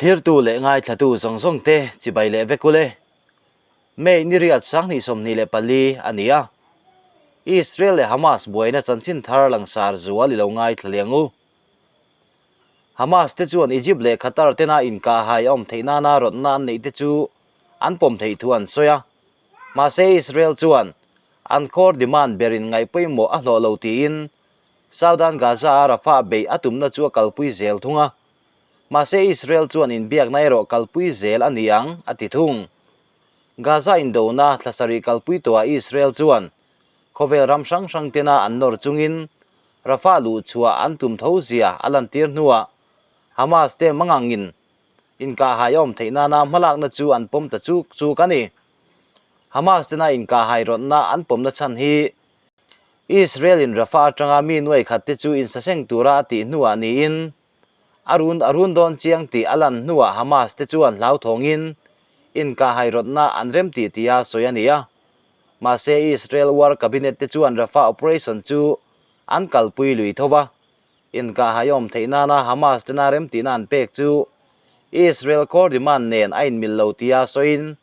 Thlirtu leh ngaithlatu zawng zawng te chibai leh vek ule. May ni riat 2024 a ni a. Israel leh Hamas buaina chanchin thar langsar zual i lo ngaithla liang u. Hamas te chuan Egypt leh Qatar tena inkahhai a awm theih nana rawtna an neih te chu an pawm theih thu an sawi a. Mahse Israel chuan an core demand berin ngaih pawimawh a hlawh lo tiin Southern Gaza-a Rafah beih a tumna chu a kalpui zel thung a. Mahse Israel chuan inbiakna erawh kalpui zel a ni ang, a ti thung. Gaza indona thla sarih kalpui tawhah Israel chuan khawvel ram hrang hrang tena an nawr chungin Rafah luh chhuah an tum tho zia a lantir hnuah Hamas te mangangin inkahhai a awm theih nana hmalakna chu an pawm ta chuk chuk a ni. Hamas tena inkahhai rawtna an pawmna chhan hi Israel-in Rafah atanga mi nuai khat te chu insaseng tura a tih hnuah niin a run a run dawn chiang tih a lan hnuah Hamas te chuan hlauthawngin inkahhai rawtna an rem tih tia sawi a ni a. Mahse Israel War Cabinet te chuan Rafah operation chu an kalpui lui tho va, inkahhai awm theih nana Hamas tena remtihna an pek chu Israel core demand nen a inmil lo tia sawiin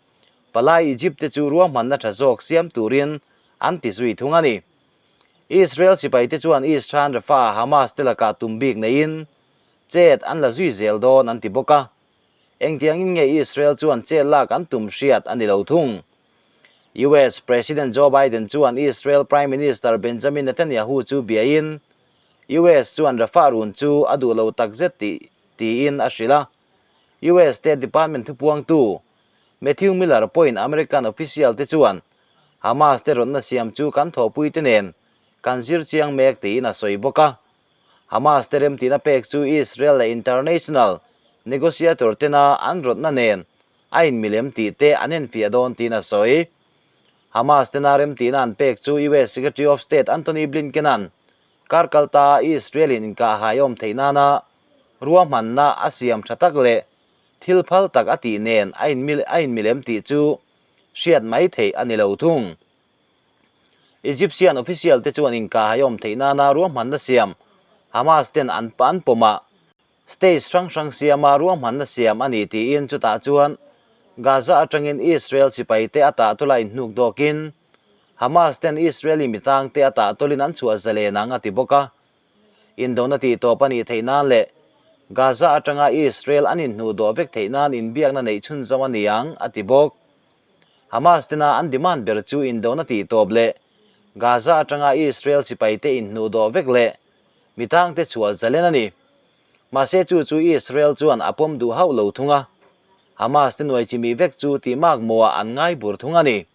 palai Egypt te chu ruahmanna tha zawk siam turin an ti zui thung a ni. Israel sipai te chuan East-Ran Rafah Hamas te lakah tum bik neiin chet an la zui zel dawn an ti bawk a. Engtiangin nge Israel chuan chet lak an tum hriat a ni lo thung. US President Joe Biden chuan Israel Prime Minister Benjamin Netanyahu chu biain US chuan Rafah run chu a duh lo takzet tih tiin a hrilh a. US State Department thupuangtu Matthew Miller pawhin American official te chuan Hamas te rawtna siam chu kan thawhpuite nen kan zir chiang mek tiin a sawi bawk a. Hamas te remtihna pek chu Israel leh international negotiator tena an rawtna nen a inmilem tih te an enfiah dawn tiin a sawi. Hamas tena remtihna an pek chu US Secretary of State Antony Blinken-a'n kar kalta Israel-in inkahhai awm theih nana ruahmanna a siam tha tak leh thil phal tak a tih nen a inmilem tih chu hriat mai theih a ni lo thung. Egyptian official te chuan inkahhai awm theih nana ruahmanna siam Hamas ten an an pawm a, stage hrang hrang siama ruahmanna siam a ni tiin chutah chuan Gaza atangin Israel sipai te a tahtawla inhnuk dawkin Hamas ten Israeli mitang te a tahtawlin an chhuah zalen ang a ti bawk a. Indona tih tawp a nih theih nan leh Gaza atanga Israel an inhnuh dawh vek theih nan inbiakna neih chhunzawm a ni ang, a ti bawk. Hamas tena an demand ber chu indona tih tawp leh Gaza atanga Israel sipaite inhnuh dawh vek leh mitangte chhuah zalen a ni. Mahse chu chu Israel chuan a pawm duh hauh lo thung a, Hamas te nuai chimih vek chu tih mak mawhah an ngai bur thung a ni.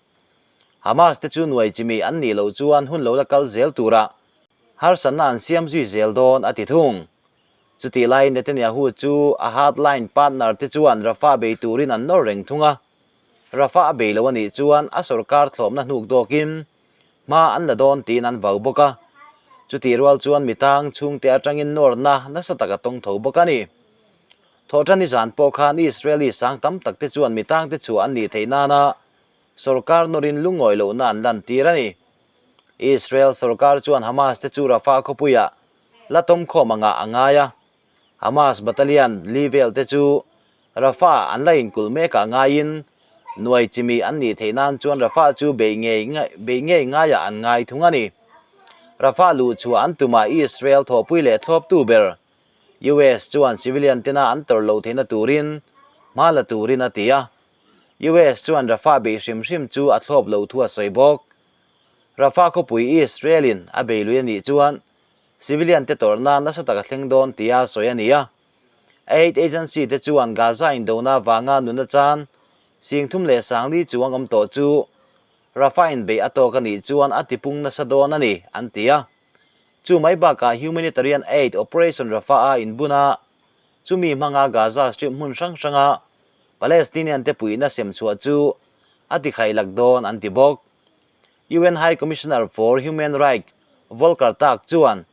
Hamas te chu nuai chimih an nih loh chuan hun lo la kal zel turah harsatna an siam zui zel dawn a ti thung. Chutih laiin Netanyahu chu a hardline partner te chuan Rafah bei turin an nawr reng thung a, Rafah a bei lo a nih chuan a sorkar thlawpna hnuk dawkin hma an la dawn tiin an vau bawk a. Chutih rual chuan mitang chhungte atangin nawrna nasa tak a tawng tho bawk a ni. Thawhṭani zan pawh khan Israeli sang tam tak te chuan mitangte chhuah an nih theih nana sorkar nawrin lungawi lohna an lantir a ni. Israel sorkar chuan Hamas te chu Rafah khawpuiah la tawmkhawm angah a ngai a, Hamas battalion li vel te chu Rafah an la inkulh mekah ngaiin nuai chimi an nih theih nan chuan Rafah chu beih ngei beih ngei ngaiah an ngai thung a ni. Rafah luh chhuah an tumah Israel thawhpui leh thlawptu ber US chuan civilian tena an tawrh loh theihna turin hma la turin a ti a, US chuan Rafah beih hrim hrim chu a thlawp loh thu a sawi bawk. Rafah khawpui Israel-in a bei lui a nih chuan civilian te tawrhna nasa tak a thleng dawn tia sawi a ni a. Aid agency te chuan Gaza indona vanga nuna chan 30,040 chuang awm tawh chu Rafah inbeih a tawk a nih chuan a tipung nasa dawn a ni, an ti a. Chu mai bakah humanitarian aid operation Rafah-a inbun a, chumi hmanga Gaza Strip hmun hrang hranga Palestinian te puihna sem chhuah chu a tikhailak dawn an ti bawk. UN High Commissioner for Human Rights Volker Turk chuan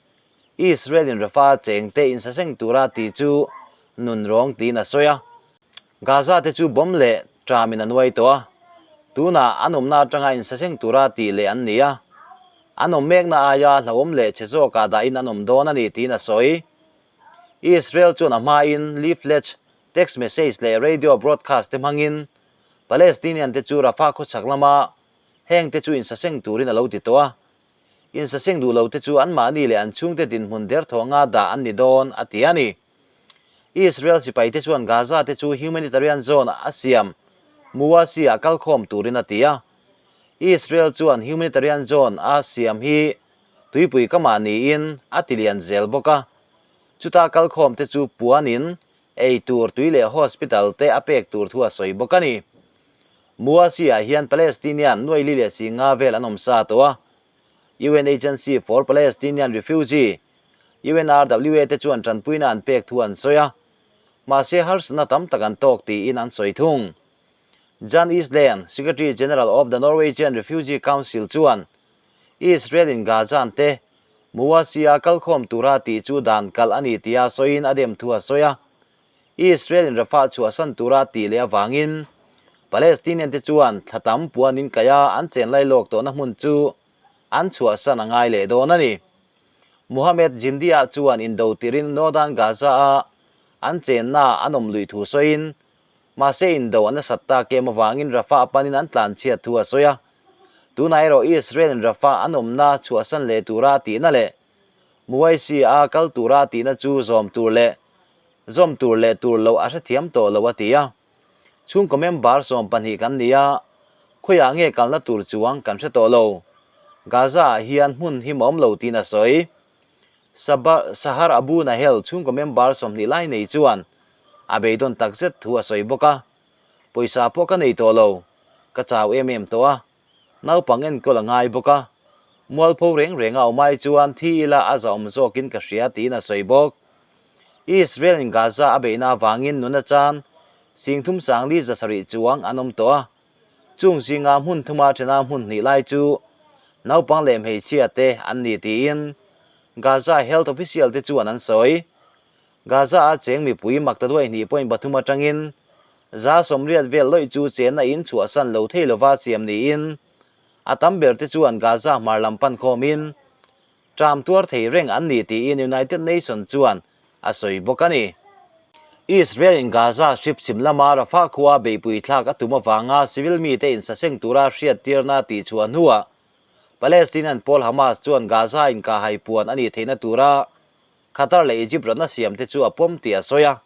Israel-in Rafah chengte insaseng tura tih chu nun rawng tiin a sawi a. Gaza te chu bomb leh ṭamin a nuai tawh a, tunah an awmna aṭanga insaseng tura tih leh an ni a. An awm mekna aia hlauhawm leh chhe zawkah dahin an awm dawn a ni tiin a sawi. Israel chuan a hmain leaflets. Text message leh radio broadcast te hmangin Palestinian te chu Rafah khawchhak lama heng te chu insaseng turin a lo ti tawh a. Insaseng duh lo te chu anmahni leh an chhungte dinhmun derthawh anga dah an ni dawn, a ti a ni. Israel sipaite chuan Gaza te chu humanitarian zone a siam Muwasi-ah kalkhawm turin a ti a. Israel chuan humanitarian zone a siam hi tuipui kamah niin a ti lian zel bawk a. Chuta kalkhawm te chu puanin ei tur tui leh hospital te a pek tur thu a sawi bawk a ni. Muwasi-ah hian Palestinian nuaili leh singa vel an awm sa tawh a. UN Agency for Palestinian Refugee, UNRWA, te chuan tanpuina an pek thu an sawi a, mahse harsatna tam tak an tawk tiin an sawi thung. Jan Eastland, Secretary General of the Norwegian Refugee Council chuan Israel-in Gaza-an te Muwasi-a kalkhawm tura tih chu dan kalh a ni tia sawiin a dem thu a sawi a. Israel-in Rafah chhuahsan tura tih leh avangin Palestinian-te chuan thla tam puanin kaia an chen lailawk tawhna hmun chu an chhuahsan a ngai leh dawn a ni. Mohammed Jindiah chuan indo tirin Northern Gaza-a an chenna an awm luih thu sawiin, mahse indo a nasat tak em avangin Rafah panin an tlanchhiat thu a sawi a. Tunah erawh Israel-in Rafah an awmna chhuahsan leh tura tihna leh Muwaisi-a kal tura tihna chu zawm tur leh zawm tur leh tur loh a hrethiam tawh lo a ti a. Chhungkaw member 12 kan ni a, khawiah nge kalna tur chuang kan hre tawh lo. Gaza ah hian hmun him a awm lo tiin a sawi. Saba Sahar Abu Nahel chhungkaw member 20 lai nei chuan a beidawn takzet thu a sawi bawk a, Pawisa pawh ka nei tawh lo, ka chau em em tawh a, naupang enkawl a ngai bawk a, mualpho reng reng a awm ai chuan thi ila a zahawm zawkin ka hria tiin a sawi bawk. Israel-in Gaza a beihna avangin nuna chan singthum sangli 700 chuang an awm tawh a, chung zinga hmun thuma thena hmun hnih lai chu naupang leh hmeichhia te an ni tiin Gaza health official te chuan an sawi. Gaza-a cheng mipui maktaduai hnih point pathum atangin 80% vel lawih chu chenna in chhuahsan lo thei lova siam niin a tam ber te chuan Gaza hmar lam pan khawmin ṭam tuar thei reng an ni tiin United Nations chuan a sawi bawk a ni. Israel-in Gaza Strip chhim lama Rafah khua beihpui thlak a tum avanga civil mite insaseng tura hriattirna tihchhuah hnuah Palestinian pawl Hamas chuan Gaza inkahhai puan a nih theihna tura Qatar leh Egypt rawtna siamte chu a pawm tih a sawi a.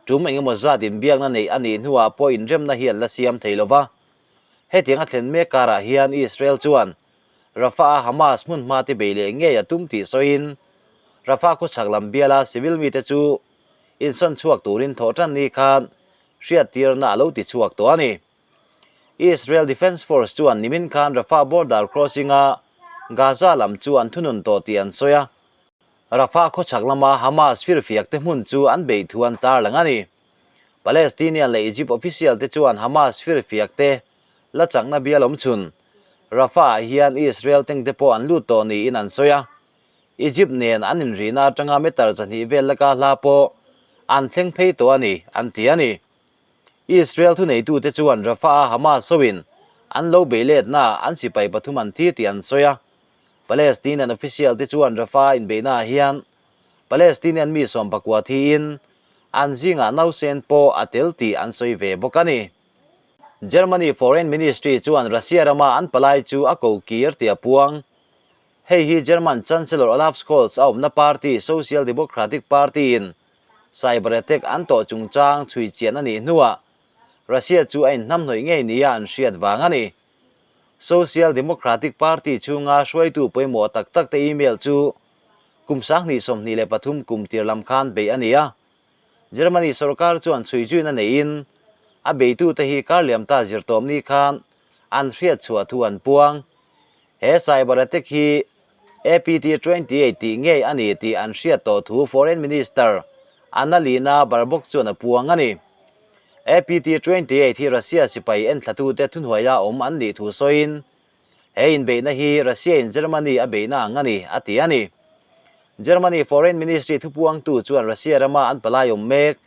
Tum engemaw zat inbiakna neih a nih hnuah pawh inremna hi an la siam thei lo va. Hetiang a thlen mek karah hian Israel chuan Rafah-a Hamas hmun hma te bei leh ngei a tum tih sawiin Rafah khawchhak lam biala civil mite chu insawn chhuak turin thawhtan ni khan hriattirna a lo ti chhuak tawh a ni. Israel Defence Force chuan nimin khan Rafah border crossing-a Gaza lam chu an thunun tawh tih an sawi a. Rafah khawchhak lama Hamas firfiak te hmun chu an beih thu an tarlang a ni. Palestinian leh Egypt official te chuan Hamas firfiak te la chakna bial awm chhun Rafah-ah hian Israel tank te pawh an lut tawh niin an sawi a. Egypt nen an inrihna atanga meter 200 vel laka hla pawh an thleng phei tawh a ni, an ti a ni. Israel thuneitute chuan Rafah-a Hamas hoin an lo bei letnaah an sipai pathum an thi tih an sawi a. Palestinian official te chuan Rafah-a inbeihnaah hian Palestinian mi 19 thiin an zingah nausen pawh a tel tih an sawi ve bawk a ni. Germany Foreign Ministry chuan Russia rama an palai chu a ko kir tih a puang. Hei hi German Chancellor Olaf Scholz a awmna party Social Democratic Party-in cyber attack an tawh chungchang chhui chian a nih hnuah Russia chu a inhnamhnawih ngei nia an hriat vang a ni. Social Democratic Party chhunga hruaitu pawimawh tak tak te email chu kum 2023 kum tir lam khan beih a ni a. Germany sorkar chuan chhui zuina neiin a beitute hi kar liam ta zirtawmni khan an hriat chhuah thu an puang. He cyber attack hi APT 28 tih ngei a ni tih an hriat tawh thu Foreign Minister Annalena Baerbock chuan a puang a ni. APT 28 hi Russia sipai enthlatute thuhnuaia awm an nih thu sawiin he inbeihna hi Russia-in Germany a beihna ang a ni, a ti a ni. Germany Foreign Ministry thupuangtu chuan Russia rama an palai awm mek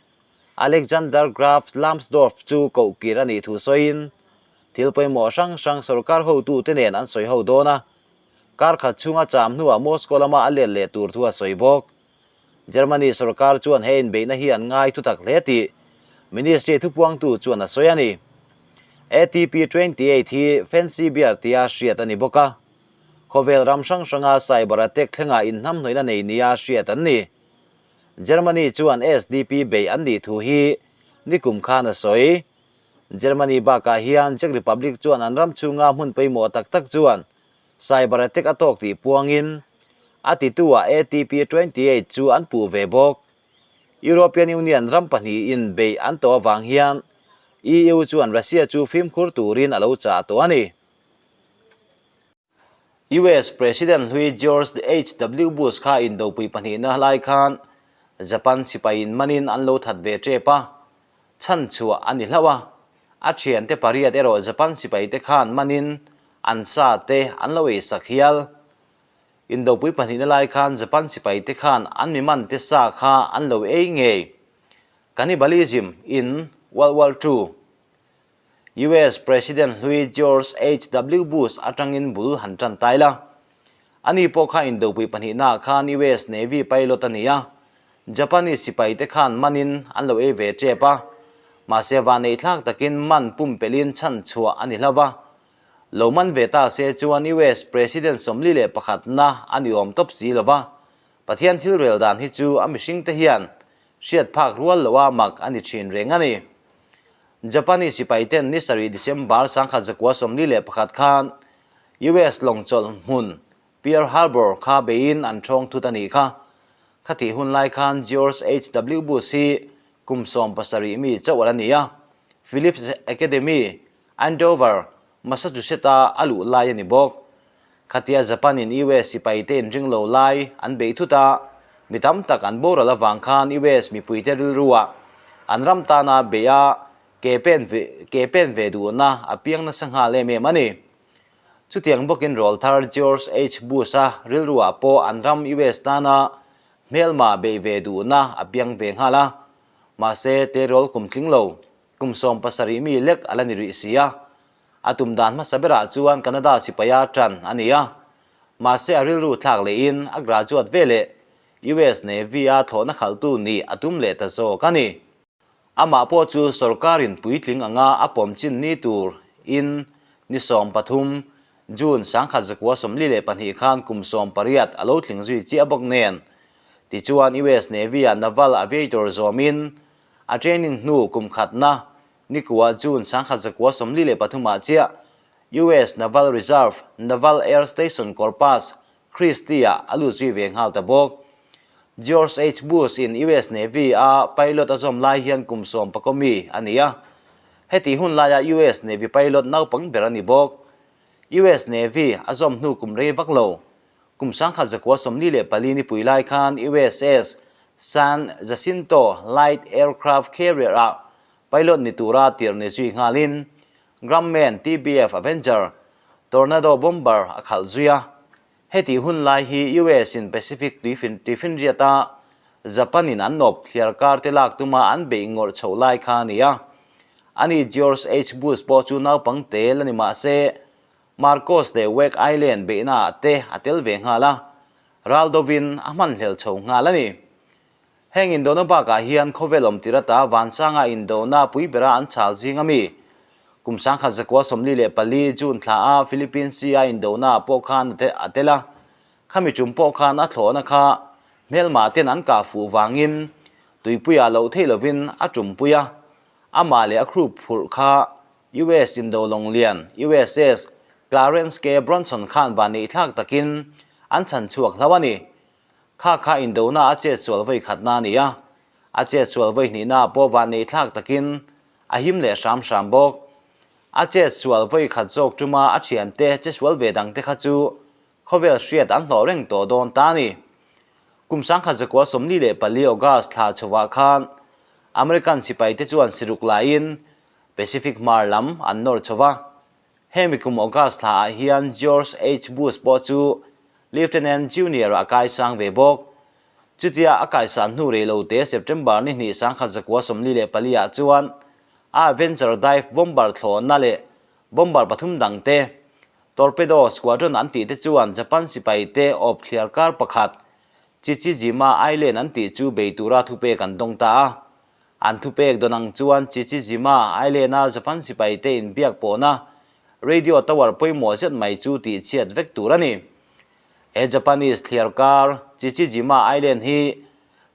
Alexander Graf Lambsdorff chu koh kir a nih thu sawiin thil pawimawh hrang hrang sorkar hotute nen an sawi ho dawn a, kar khat chhunga cham hnuah Moscow lama a let leh tur thu a sawi bawk. Germany sorkar chuan he inbeihna hi an ngai thutak hle tih Ministry thupuangtu chuan a sawi a ni. ATP 28 hi Fancy Bear tia hriat a ni bawk a. Khawvel ram hrang hranga cyber attack thlengah inhnamhnawihna nei nia hriat an ni. Germany chuan SDP bei an nih thu hi nikum khan a sawi. Germany bakah hian Czech Republic chuan an ram chhunga hmun pawimawh tak tak chuan cyber attack a tawk tih puangin a titu-ah ATP 28 chu an puh ve bawk. European Union ram pahnihin beih an tawh avang hian EU chuan Russia chu fimkhur turin a lo chah tawh a ni. US President hlui George HW Bush kha indopui pahnihna lai khan Japan sipai in manin an lo that ve tep a, chhan chhuah a ni hlauh a. A thiante pariat erawh Japan sipai te khan manin an sa te an lo eisak hial. Indopui pahnihna lai khan Japan sipai te khan an mi man te sa kha an lo ei ngei. Cannibalism in World War Two. US President hlui George HW Bush atangin bul han tan tai la. Ani pawh kha indopui pahnihnaah khan US Navy pilot a ni a, Japanese sipai te khan manin an lo ei ve tep a, mahse vaneihthlak takin man pumpelhin chhan chhuah a ni hlo va. Lo man ve ta se chuan US President 41na a ni awm tawp si lo va, Pathian thil rel dan hi chu a mihringte hian hriat phak rual loa mak a ni thin reng a ni. Japanese sipai ten ni sarih December 1941 khan US lawng chawlh hmun Pearl Harbor kha beiin an thawng thut a nih kha. Khatih hun lai khan George HW Bush hi kum 17 mi chauh a la ni a, Phillips Academy, Andover, Massachusetts-a a luh lai a ni bawk. Khatia Japan-in US sipaite inring lo lai an beih thut a, mi tam tak an boral avang khan US mipuite rilruah an ram tana beih a ke pen ve ke pen ve duhna a piang nasa nghal em em a ni. Chutiang bawkin rawlthar George H. Bush-a rilruah pawh an ram US tana hmelma beih ve duhna a piang ve nghal a, mahse terawl kum tling lo kum 17 mi lek a la ni rih si a. A tum dan hmasa berah chuan Canada sipaia tan a ni a, mahse a rilru thlak lehin a graduate veleh US Navy-a thlawhna khalhtu nih a tum leh ta zawk a ni. Amah pawh chu sorkarin puitling anga a pawm chin ni tur in ni 13, June 1942 khan kum 18 a lo tling zui chiah bawk nen. Tichuan US Navy-a Naval Aviator zawmin a training hnu kum khatna Nikua June 1943 ah chiah US Naval Reserve Naval Air Station Corpus Christi ah a lut zui ve nghal ta bawk. George H. Bush in US Navy a pilot a zawm lai hian kum sawm pakaw mi a ni a. Heti hun laia US Navy pilot naupang ber a ni bawk. US Navy a zawm hnu kum rei vak lo. Kum 1944 nipui lai khan USS San Jacinto Light Aircraft Carrier ah Pilot ni tura tir ni zui nghalin Grumman TBF Avenger Tornado bomber a khalh zui a. Heti hun lai hi US in Pacific tuifinriata Japan in an nawp thliar kar te lak tuma an beih ngawrh chhoh lai kha a ni a. Ani George H. Bush pawh chu naupang tel a ni mahse Marcos leh Wake Island beihnaah te a tel ve nghal a, ral dovin a hmanhlel chho nghal a ni. Heng indona bakah hian khawvel awm tir ata Vansanga indona pui bera an chhal zing a mi. Kum 1944 June thla a Philippines Sea-a indona pawh khan a tel a. Khami tum pawh khan a thlawhna kha hmelma ten an kah fuh vangin tuipuiah loh theih lovin a tumpui a. Amah leh a crew phurh kha US indo lawng lian USS Clarence K. Bronson khan vanneihthlak takin an chhan chhuak hlauh a ni. Kha kha indona a chet sual vawi khatna a ni a, a chet sual vawi hnihna pawh vanneihthlak takin a him leh hram hram bawk. A chet sual vawi khat zawk tuma a thiante che sual ve dangte kha chu khawvel hriat an hlawh reng tawh dawn ta a ni. Kum 1944 August thla chhovah khan American sipaite chuan siruk laiin Pacific hmar lam an nawr chho va. Hemi kum August thla ah hian George H. Bush pawh chu Lieutenant Junior a kaisang ve bawk. Chutia a kaisan hnu rei lo te September ni hnih 1944 ah chuan a Avenger dive bomber thlawhna leh bomber pathum dang te Torpedo Squadron an tih te chuan Japan sipai te awp thliar kar pakhat Chichijima Island an tih chu bei tura thupek an dawng ta a. An thupek dawn ang chuan Chichijima Island-a Japan sipaite inbiak pawhna radio tower pawimawh zet mai chu tihchhiat vek tur a ni. He Japanese thliar kar Chichijima Island hi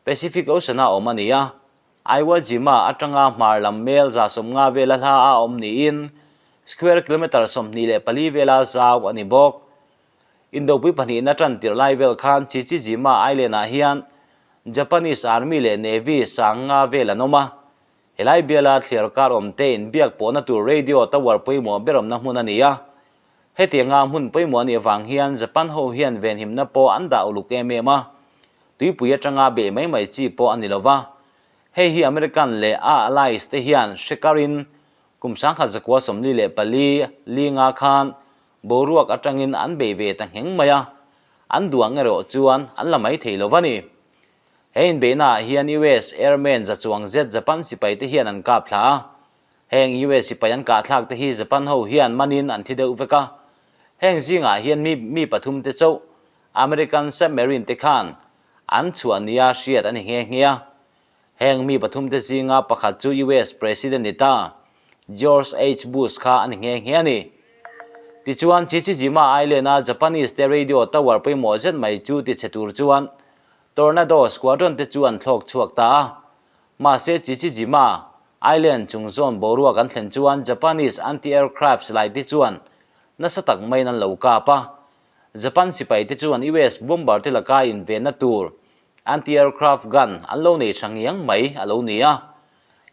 Pacific Ocean-a awm a ni a, Iwo Jima atanga hmar lam mel 150 vela hla a awm niin square kilometre 24 vela zau a ni bawk. Indopui pahnihna tan tirh lai vel khan Chichijima Island-ah hian Japanese Army leh Navy 5000 vel an awm a. Helai biala thliar kar awmte inbiak pawhna tur radio tower pawimawh ber awmna hmun a ni a. Hetianga hmun pawimawh a nih avang hian Japan ho hian venhimna pawh an dah uluk em em a. Tuipui atanga beh mai mai chi pawh a ni lo va. Hei hi American leh a allies te hian hre karin kum 1944 linga khan boruak atangin an bei ve ta ngheng mai a, an duang erawh chuan an la mai thei lo va ni. He inbeihnaah hian US Airmen za chuang zet Japan sipaite hian an kap thla a. Heng US sipai an kah thlak te hi Japan ho hian manin an thi deuh vek a. Heng zingah hian mi mi pathum te chauh American submarine te khan an chhuah nia hriat a ni nghe nghe a. Heng mi pathum te zinga pakhat chu US President ni ta, George H. Bush kha a ni nghe nghe a ni. Tichuan, Chichijima Island-a Japanese te radio tower pawimawh zet mai chu ti chhe tur chuan Tornado squadron te chu an thlawk chhuak ta a. Mahse, Chichijima Island chung zawn boruak an thlen chuan Japanese anti-aircraft silai te chuan nasa tak maiin an lo kap a. Japan sipai te chuan US bomber te laka invenna tur Anti-aircraft gun an lo nei tha ngiang mai a lo ni a.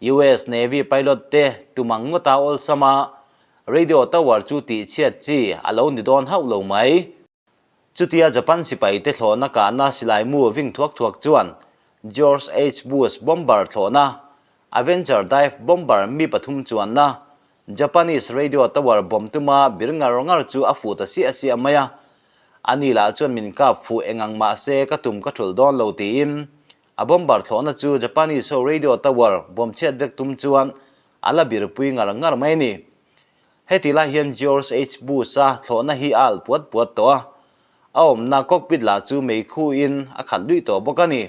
US Navy pilot te tum ang ngawta awlsam a radio tower chu tihchhiat chi a lo ni dawn hauh lo mai. Chutia Japan sipai te thlawhna kahna silai mu ving thuak thuak chuan George H. Bush bomber thlawhna, Avenger dive bomber mi pathum chuanna, Japanese radio tower bomb tuma bir ngar ngar chu a fuh ta siah siah mai a. Ani lah chuan min kap fuh eng ang mah se ka tum ka thulh dawn lo tiin a bomber thlawhna chu Japanese ho radio tower bomb chhiat vek tum chuan a la birpui ngar ngar mai a ni. Heti lai hian George H. Bush-a thlawhna hi a alh puat puat tawh a, a awmna cockpit lah chu meikhuin a khat luih tawh bawk a ni.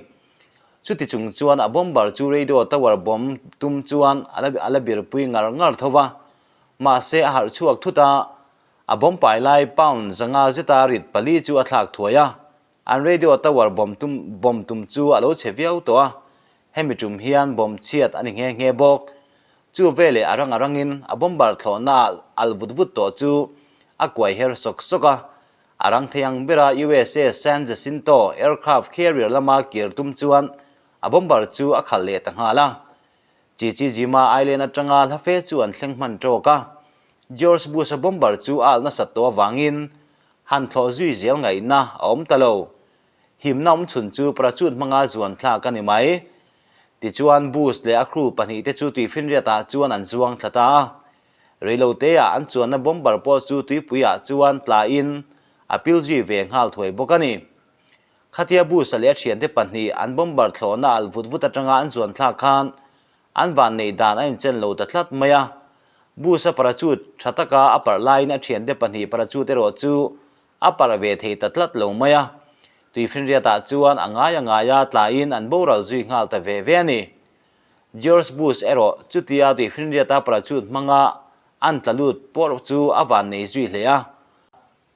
Chuti chung chuan a bomber chu radio tower bomb tum chuan a la birpui ngar ngar tho va, mahse a harh chhuak thut a, a bomb pai lai pound 500 zeta rit pali chu a thlak thuai a, an radio tower bomb tum bomb tum chu a lo chhe viau tawh a, hemi tum hian bomb chhiat a ni nghe nghe bawk. Chu veleh a rang a rangin a bomber thlawhna alh vut vut tawh chu a kuai her sawk sawk a, A rang thei ang bera USA San Jacinto aircraft carrier lama kir tum chuan a bomber chu a khalh leh ta nghal a. Chichijima Island atanga hla fe chu an thleng hman tawk a. George Bush-a bomber chu a alh nasat tawh avangin han thlawh zui zel ngaihna a awm ta lo. Himna awm chhun chu parachute hmanga zuan thlak a ni mai. Tichuan Bush leh a crew pahnihte chu tuifinriatah chuan an zuang thla ta a. Reiloteah an chuanna bomber pawh chu tuipuiah chuan tlain a pil zui ve nghal thuai bawk a ni. Khatia Bush-a leh a thiante pahnih an bomber thlawhna alh vut vut atanga an zuan thlak khan an vanneih dan a inchen lo ta tlat mai a. Bush-a parachute tha taka a parh laiin a thiante pahnih parachute erawh chu a parh ve thei ta tlat lo mai a. Tuifinriatah chuan a ngai a ngaia tlain an boral zui nghal ta ve ve a ni. George Bush erawh chutia tuifinriata parachute hmanga an tla lut pawh chu a van nei zui hle a.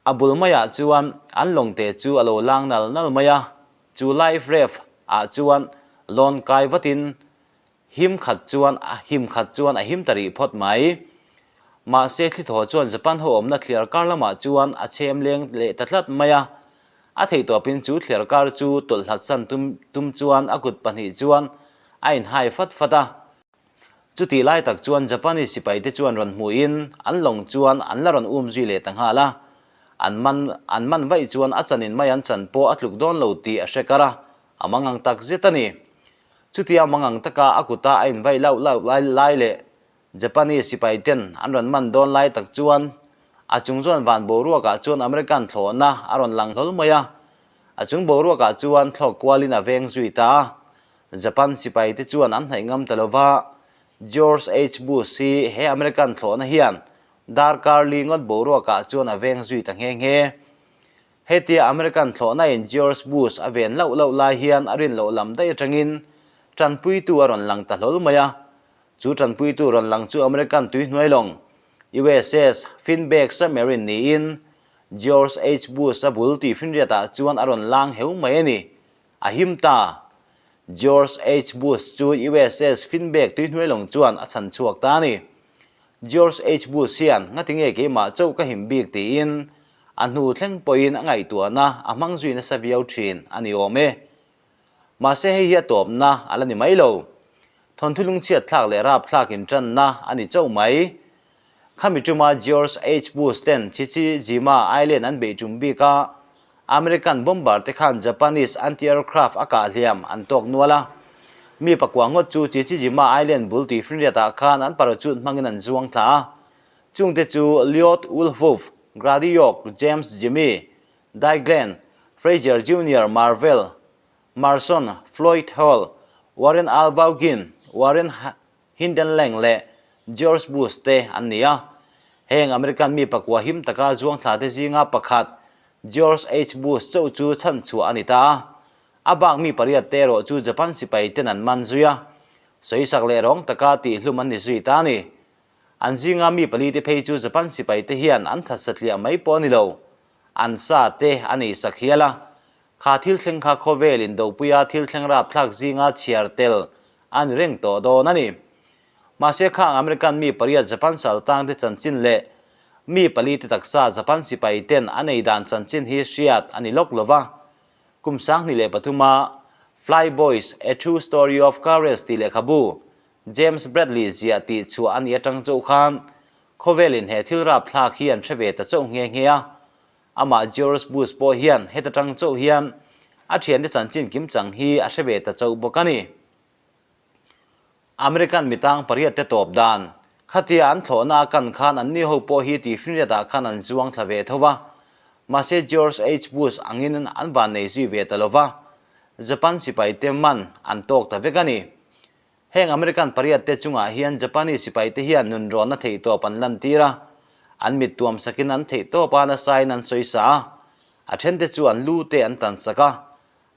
A bul maiah chuan an lawngte chu a lo lang nal nal mai a, chu life raft ah chuan lawn kai vatin him khat chuan him khat chuan a him ta rih phawt mai. Mahse thlithaw chuan Japan ho awmna thliar kar lamah chuan a chhem leng leh ta tlat mai a. A theihtawpin chu thliar kar chu tawlh hlat san tum tum chuan a kut pahnih chuan a inhai fat fat a. Chutih lai tak chuan Japanese sipaite chuan rawn hmuhin an lawng chuan an la rawn um zui leh ta nghal a. An man an man vaih chuan a chanin mai an chan pawh a tluk dawn lo tih a hre kar a, a mangang tak zet a ni. Chutia mangang taka a kuta a invaih lauh lauh lai lai leh Japanese sipai ten an rawn man dawn lai tak chuan a chung chuan van boruakah chuan American thlawhna a rawn lang hlawl mai a. A chung boruakah chuan thlawk kualin a veng zui ta a. Japan sipai te chuan an hnaih ngam ta lova, George H. Bush hi he American thlawhna hian darkar li ngawt boruakah chuan a veng zui ta nghe nghe. Hetia American thlawhna in George Bush a ven lauh lauh lai hian a rin loh lam daih atangin. Tanpuitu a rawn lang ta hlawl mai a. Chu tanpuitu rawn lang chu American tuihnuai lawng, USS Finback submarine niin George H. Bush-a bul tuifinriatah chuan a rawn lang heu mai a ni. A him ta. George H. Bush chu USS Finback tuihnuai lawng chuan a chhan chhuak ta a ni. George H. Bush hian ngatinge keimah chauh ka him bik tiin a hnu thleng pawhin a ngaihtuahna a hmang zui nasa viau thin a ni awm e. Mahse hei hi a tawpna a la ni mai lo. Thawnthu lungchhiat thlak leh rap thlak intanna a ni chauh mai. Khami tuma George H. Bush ten Chichijima Island an beih tum bik a, American bomber te khan Japanese anti-aircraft a kah hliam an tawk nual a. Mi pakua ngawt chu Chichijima Island bul tuifinriatah khan an parachute hmangin an zuang thla a. Chungte chu Lloyd Woolhope, Grady York, James Jimmy, Dai Glenn, Frazier Junior Marvel, Marson, Floyd Hall, Warren Al Baugin, Warren Hindenlang leh George Bush te an ni a. Heng American mi pakua him taka zuang thla te zinga pakhat George H. Bush chauh chu chhan chhuah a ni ta a. A bak mi pariat te erawh chu Japan sipai ten an man zui a. Sawisak leh rawng taka tihhlum an ni zui ta a ni. An zinga mi pali te phei chu Japan sipai te hian an that satliah mai pawh a ni lo. An sa te a nei sak hial a. Kha thil thleng kha khawvel indopuia thil thleng rapthlak zinga chhiar tel a ni reng tawh dawn a ni. Mahse khang American mi pariat Japan saltang te chanchin leh mi pali te taksa Japan sipai ten a nei dan chanchin hi hriat a ni lawk lova. Kum 2003 a Fly Boys, A True Story of Courage tih lehkhabu James Bradley ziah tih chhuah a nih atang chauh khan khawvelin he thil rapthlak hi an hre ve ta chauh nghe nghe a. Amah George Bush pawh hian heta tang chauh hian a thiante chanchin kimchang hi a hre ve ta chauh bawk a ni. American mitang pariat te tawp dan khatia an thlawhna a kan khan anni ho pawh hi tihfinriatah khan an zuang thla ve tho va. Mahse George H. Bush angin an van nei zui ve ta lo va, Japan sipai te man an tawk ta vek a ni. Heng American pariat te chungah hian Japanese sipai te hian nunrawnna theihtawp an lantir a, an mit tuam sakin an theihtawp a nasain an sawi sa a, a then te chu an lu te an tan sak a,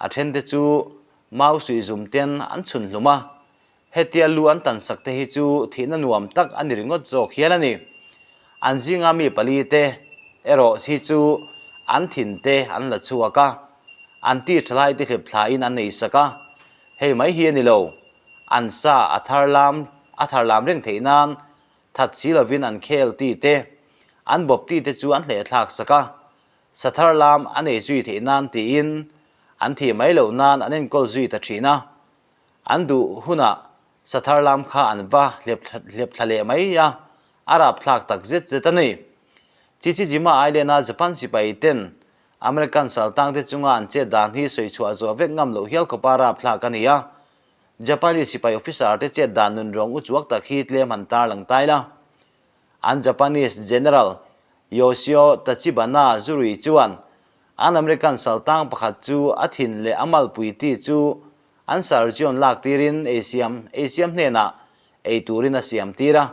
a then te chu mau suihzum ten an chhun hlum a, hetia lu an tan sak te hi chu thihna nuam tak a ni ringawt zawk hial a ni. An zinga mi pali te erawh hi chu an thin te an la chhuak a, an ti thalai te hlep thlain an nei sak a, Hei mai hi a ni lo, an sa a thar lam a thar lam reng theih nan that si lovin an khel ti te, an bawp ti te chu an hleh thlak sak a, sa thar lam a nei zui theih nan tiin an thih mai loh nan an enkawl zui ta thin a, an duh hunah sa thar lam kha an va hlep hlep thla leh mai a, a rap thlak tak zet zet a ni. Chichijima Island-a Japan sipai ten American saltangte chunga an chet dan hi sawi chhuah zawh vek ngam loh hial khawpa rapthlak a ni a. Japanese sipai officer te chet dan nun rawng uchuak tak hi tlem han tar lang tai la. An Japanese General Yoshio Tachibana Zurui chuan an American saltang pakhat chu a thin leh a malpui ti chu an surgeon lak tirin ei siam ei siam hnenah ei turin a siam tir a.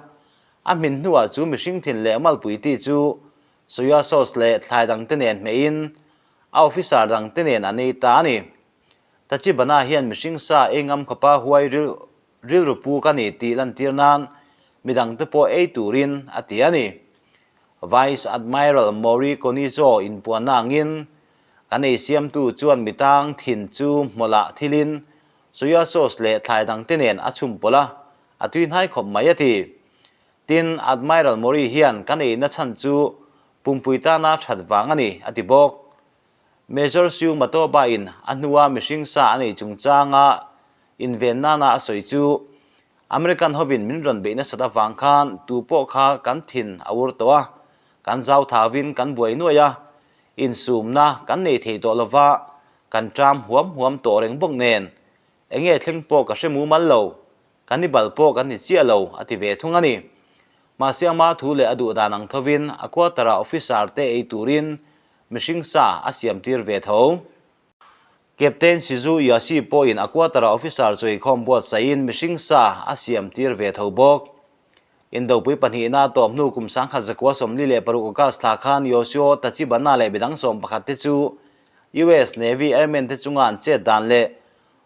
A hmin hnuah chu mihring thin leh malpui ti chu Soya sauce leh thlai dangte nen hmehin a officer dangte nen an ei ta a ni. Tachibana hian mihring sa ei ngam khawpa huai rilru pu ka ni tih lantir nan midangte pawh ei turin a ti a ni. Vice Admiral Mori Konizo inpuanna angin kan ei siamtu chuan mitang thin chu hmawlh thilin soya sauce leh thlai dangte nen a chhum pawlh a, a tui hnai khawp mai a ti. Tin, Admiral Mori hian kan eina chhan chu pumpui tana that vang a ni, a ti bawk. Major Sue Matoba-in a hnua mihring sa a nei chungchanga inven nana a sawi chu, American hovin min rawn beih nasat avang khan tu pawh kha kan thin a ur tawh a, kan zau thauvin kan buai nuaih a, insumna kan nei thei tawh lova, kan ṭam huam huam tawh reng bawk nen, enge thleng pawh ka hre mumal lo. Cannibal pawh kan ni chiah lo, a ti ve thung a ni. Mahse ama thu leh a duh dan ang thovin a quarter-ah officer te ei turin mihring sa a siam tir ve tho. Captain Shizu Yashi pawhin a quarter-ah officer chuikhawm buatsaihin mihring sa a siam tir ve tho bawk. Indopui pahnihna a tawp hnu kum 1946 August thla khan Yoshio Tachibana leh midang 11 te chu US Navy Airmen te chunga an chet dan leh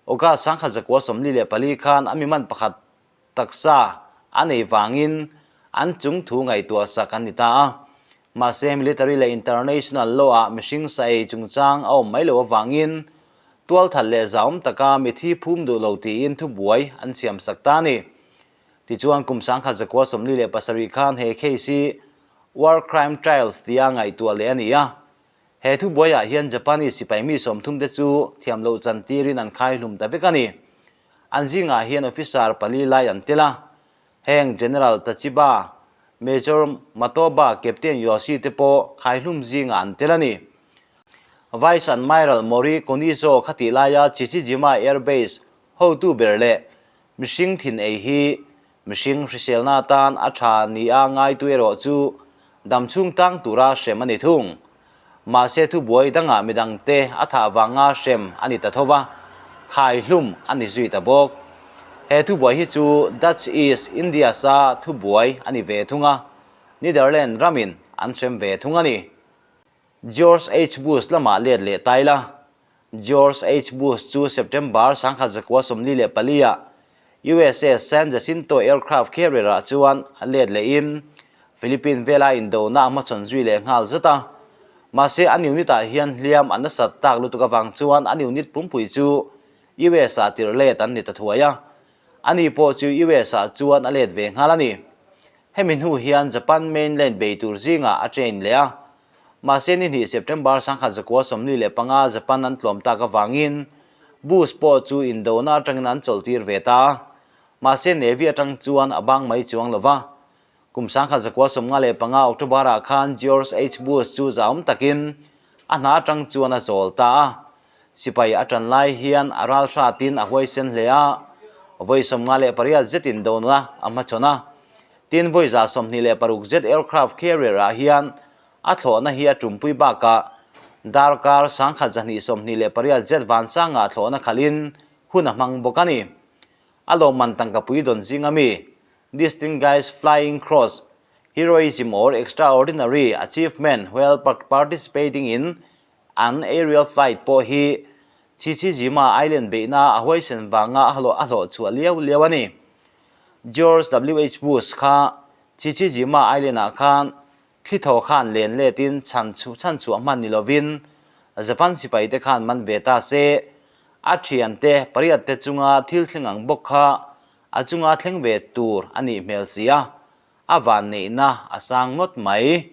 August 1944 khan a mi man pakhat taksa a nei vangin an chung thu ngaihtuah sak an ni ta a. Mahse military leh international law ah mihring sa ei chungchang a awm mai lo avangin tualthat leh zahawm taka mithi phum duh lo tiin thubuai an siam sak ta a ni. Tichuan kum 1947 khan he case hi War Crime Trials tia ngaihtuah leh a ni a. He thubuaiah hian Japanese sipai mi 30 te chu thiam loh chantirin an khai hlum ta vek a ni. An zingah hian officer pali lai an tel a, heng General Tachiba, Major Matoba, Captain Yoshi te pawh khaihlum zingah an tel a ni. Vice Admiral Mori Konizo khatih laia Chichijima Air Base hotu ber leh mihring thin ei hi Mihring hriselna atan a tha nia ngaitu erawh chu damchhung tang tura hrem a ni thung. Mahse thubuai dangah midangte a thah vanga hrem a ni ta tho va, khai hlum a ni zui ta bawk. He thubuai hi chu Dutch East Indies-a thubuai a ni ve thung a, Netherlands ramin an hrem ve thung a ni. George H. Bush lamah let leh ta ila. George H. Bush chu September 1944 ah USA San Jacinto aircraft carrier ah chuan a let lehin Philippine vela indona a hmachhawn zui leh nghal zet a. Mahse an unit ah hian hliam a nasat tak lutuk avang chuan an unit pumpui chu US ah tirh let an ni ta thuai a. Ani pawh chu US ah chuan a let ve nghal a ni. Hemi hnu hian Japan mainland bei tur zingah a train leh a. Mahse ni hnih September 1945 Japan an tlawm tak avangin Bush pawh chu indona atangin an chawlhtir ve ta a. Mahse Navy atang chuan a bang mai chuang lo va. Kum 1955 October ah khan George H. Bush chu zahawm takin a hna atang chuan a chawl ta a. Sipai a tan lai hian a ral hratin a huaisen hle a, vawi 58 zet indona a hmachhawn a. Tin, vawi 26 zet aircraft carrier ah hian a thlawhna hi a tumpui bakah darkar 1228 zet vansangah thlawhna khalhin hun a hmang bawk a ni. A lawmman tangkapui dawn zinga mi, Distinguished Flying Cross, Heroism or Extraordinary Achievement while participating in an aerial flight pawh hi Chichijima Island beihna a huaisen vanga a hlawh chhuah liau liau a ni. George WH Bush kha Chichijima Island-ah khan thli thaw khan len letin chhan chhuah hman ni lovin Japan sipaite khan man ve ta se, a thiante pariatte chunga thil thleng ang bawk kha a chunga thleng ve tur a nih hmel si a, a vanneihna a sang ngawt mai.